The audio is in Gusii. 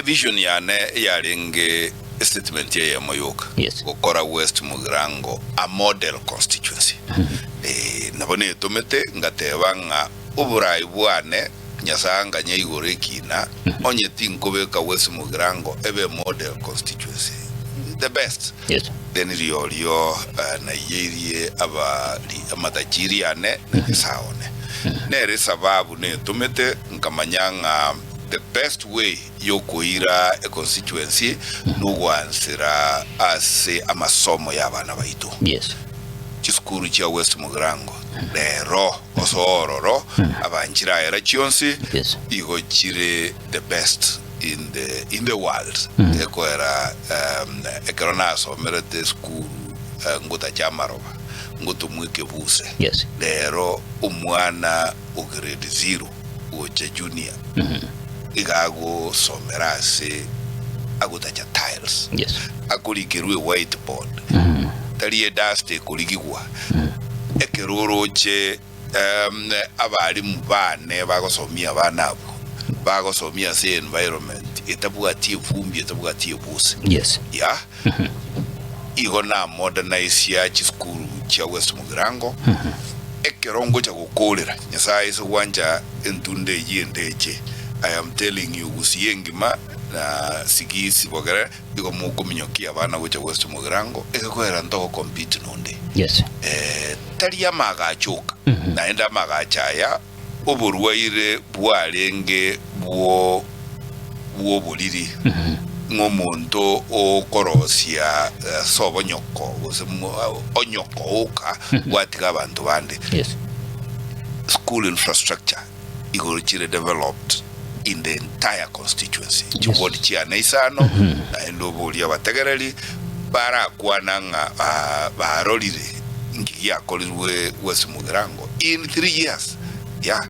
Evision yane yarenge estatement eyemo yoka, Yes. gokora West Mugirango a model constituency. Eh, nabo netomete ngateba ng'a oborai bwane Nyasae anganye igoro ekina, onye tinkobeka West Mugirango ebe model constituency, the best. Yes. Then riorio eh, naiyeirie abari amatachiri ane na Nyasae one. Nere sababu netomete nkamanya ng'a the best way yokoira econstituency nogoansera ase amasomo y'abana baito. Yes. Chisukuru chia West Mugirango rero osoa ororo abanchire aera chionsi Yes. igo chire the best in the in the world ekoera um, ekero nasomerete esukuru eh, ngotacha amaroba ngotomwa ekebuse Yes. rero omwana o grade zero gocha junior iga agosomera ase agotacha tiles Yes. akorikerwa e whiteboard tari edust ekorigigwa ekero oroche um, abarimu bane bagosomia abana abwo bagosomia ase environment etabwati evumbi etabwati ebuse Yes. ya igo na modernize chisukuru chia West Mugirango ekero ngocha gokorera Nyasaye ase gwancha entunda eyio endeche I am telling you Gusii engima na Sigisi bogere igo mokominyokia abana gocha West Mugirango egekoera ntogo compete nonde Yes. eh, tari amagacho oka naende amagacho aya oborwaire bwarenge bwo bw'oboriri ng'a omonto okorosia ase obonyoko gose onyoko oka gwatiga abanto bande. Yes. School infrastructure igoro chire developed in the entire constituency chiward chiane isano naende oborie abategereri barakwana ng'a ah, barorire nki giakorirwe West Mugirango in 3 years yeah.